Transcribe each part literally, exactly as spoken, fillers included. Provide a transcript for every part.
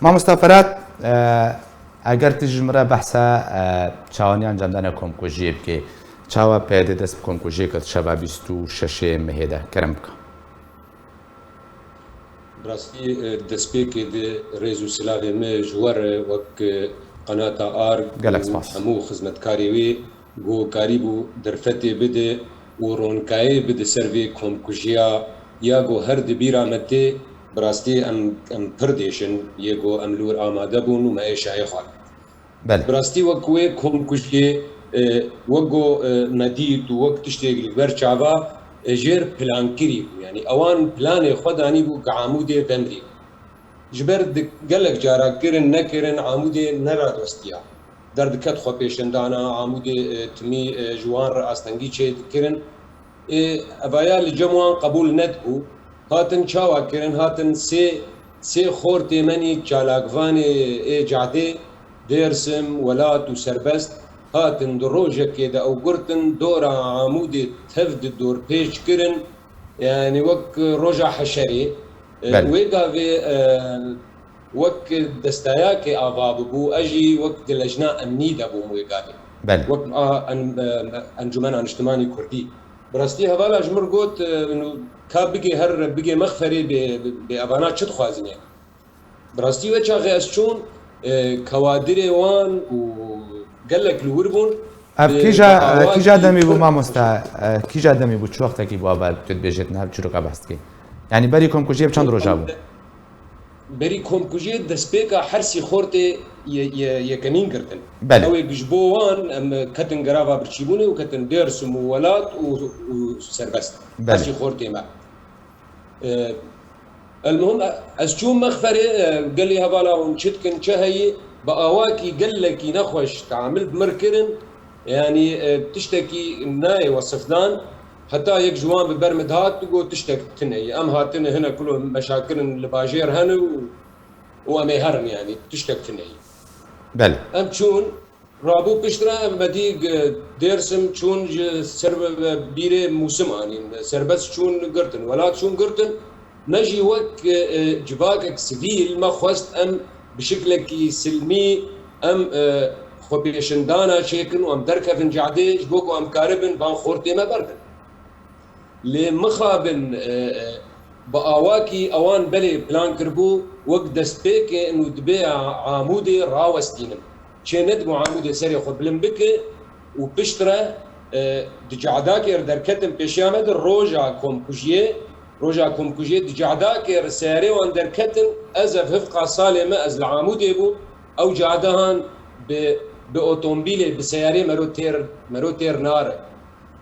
Mamosta Ferhat, e, eger tu ji min re behsa, e, çawaniya encamdana komkujiyê bikê, çawa P Y D dest bi komkujiyê kir şeva bîst û şeş mehê de? Kerem bike. Bi rastî, e, destpêkê de rêz û silavê me ji we re wek, e, qenata Arg Gelek û spas. Hemû xizmetkarê wê ku karîbû derfetê bide û ronkayê bide ser vê komkujiya ya ku her di bîra me tê, bi rastî em, em pir dêşin yê ku em li wir amade bûn û me êşayê xwar. Belê. Bi rastî wek wê komkujiyê, e, wek ku, e, me dît û wek tiştê li ber çava, e, jêr plankirî bû. Yanî ewan planê xwe danîbû ku Amûdê vemirî. Ji ber di gelek cara kirin nekirin Amûdê neradwestiya. Derdiket xwepêşindana Amûdê, e, timî, e, ji wan re astengî çêdikirin. Ê, evaya li cem wan qebûl nedibû. Hatin çawa kirin? Hatin sê, sê xortê menî çalakvanê ê cadê, Dêrsim, Welat û Serbest, hatin di rojekê de ew girtin, dora Amûdê tev di dorpêç kirin. Yanî wek roja heşerê, e, Belê. Wê gavê, e, wek destayakê ava bibû, ez jî wek di lejna emnî de bûm wê gavê. Belê. Wek a, en, e, Encûmena Niştimanî Kurdî. Bi rastî hevala ji min got, e, nû ka bigê her bigê mexferê bê, bê evana çi dixwazin e? Bi rastî wê çaxê ez çûn, e, kewadirê wan û gelek li wir bûn. Ev Bi kîja, bi e, kîja awakî demî bû pir mamoste? E, kîja demî bû? Çi wextekî bû ev, tu dibêjê tu niha çîroka behs dikî? Yanî berî komkujiyê bi çend roja bû? Berî komkujiyê destpêka her sî xortê ye, ye, yekenîn girtin. Belê. Ew ê ji bo wan em ketin girava birçîbûnê û ketin Dêrsim û Welat û, û Serbest. Belê. Her sî xortê me. E, elmuhim, e, ez çûm mexferê, e, gelî hevala hûn çi dikin, çi heyî, bi awakî gelekî nexweş teamil bi mir kirin. Yanî, e, tiştekî nayê wesifdan. Heta yek ji wan bi ber min dihat, digot tiştek tune ye. Em hatine hinek kulo meşakirin li bajêr hene û, û em ê herin, yanî tiştek tune ye. Belê. Em çûn, rabû piştre, em me dî, e, Dêrsim çûn ji ser ve, ve bîrê Mûsim anîn. Serbest çûn girtin, Welat çûn girtin. Me jî wek, e, e, civakek sivîl me xwest em bi şiklekî silmî em, e, xwepêşindana çêkin û em derkevin cadê ji bo ku em karibin van xortê me berdin. Lê mixabin, e, e, bi awakî ewan belê plan kiribû wek destpêkê û dibê Amûdê rawestînin. Çê nedibû Amûdê serê xwe bilind bike û piştre, e, di cadakê re derketin pêşiya me di roja komkujiyê, roja komkujiyê di cadakê re seyarê wan derketin, ez ev hifqa salê me ez li Amûdê bûm, ew cadehan bi, bi otomobîlê, bi seyarê mero têr, mero têr nare.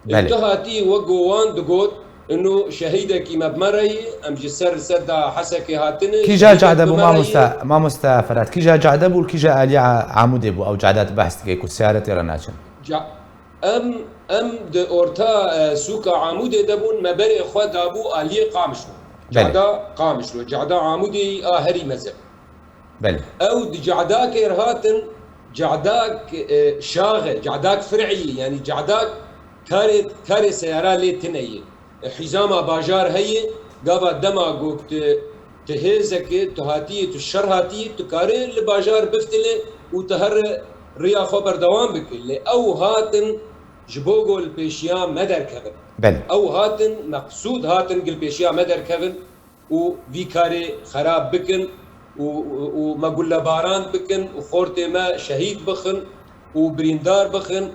Belê. Tu hatî wek go wan digot, ino şehîdekî me bi me re yî, em ji ser seda Hesekê hatine, Kîja şehîdek cade bi bû me re yî. Mamoste, mamoste Ferhat? Kîja cade bû, kîja aliya Amûdê bû? Ew cade tu behs dikê ku seyare tê re naçin. Ca-, em, em di orta, e, sûka Amûdê de bûn, me berê xwe dabû aliyê Qamişlo. Belê. Cada Qamişlo, cada Amûdê yî a herî mezin. Belê. Ew di cadakê re hatin, cadak, e, şax e, cadak fir'î, yanî cadak karê, karê seyara lê tune ye. E, hîzama bajar heye, gava dema ku tu, tu hêzekê, tu hatiyê, tu şer hatiyê, tu karê li bajar biftilê û tu here riya xwe berdewam bike. Lê ew hatin ji bo ku li pêşiya me derkevin. Belê. Ew hatin, meqsûd hatin ku li pêşiya me derkevin. Û vî karê xerab bikin û, û, û me gulebaran bikin û xortê me şehîd bixin û birîndar bixin.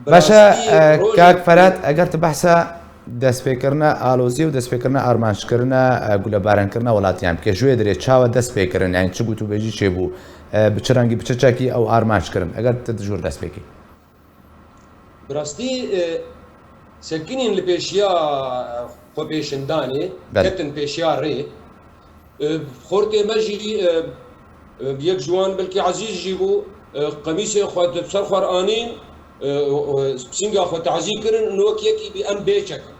Bi Baş e, rastî e, rojek kak Ferhat, eger tu behsa destpêkirina alozî û destpêkirina armanckirina, e, gulebarankkirina welatiyan bike, ji wê dirê çawa dest pê kirin? Yanî çi gotûbêjî çêbû? E, bi çi rengî, bi çi çekî ew armanc kirin? Eger tu di jor dest pê kî. Bi rastî, e, sekinîn li pêşiya, e, xwepêşindanê, Belê. Ketin pêşiya rê. E, xortê me jî, e, e, yek ji wan belkî Ezîz jî bû, e, qemîsê xwe di ser xwe re anîn, e, e, sînga xwe tazî kirin, û wek yekî bî em bê çekin.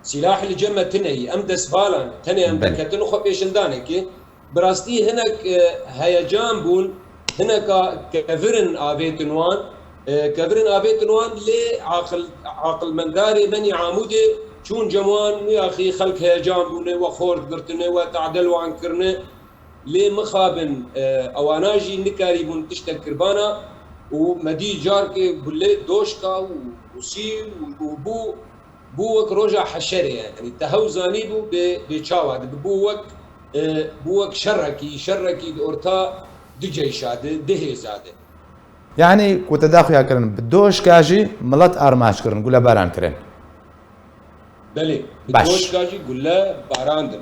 Sîlah li cem me tune yî, em destvala ne, tenê em Belê. Derketin xwepêşindanekê. Bi rastî hinek, e, heyecan bûn, hineka kevirin avêtin wan, e, kevirin avêtin wan, lê aqil, aqilmendarê menî Amûdê çûn cem wan, nû yaxî xelk heyecan bûne, we xort girtine, we tadel wan kirine. Lê mixabin, e, ewana jî nikarîbûn tiştek kirbana û me dî carkê gule doşka û, û sî û, û bû, bû wek roja heşerê, yanî te hew zanîbû bê, bê çawa dibe. Bû wek, e, bû wek şerekî, şerekî di orta du ceyşa de, du hêza de. Yanî ku te daxuya kirin, bi doşka jî milet armanc kirin, gulebaran kirin. Belê, bi Baş. doşka jî gule barandin.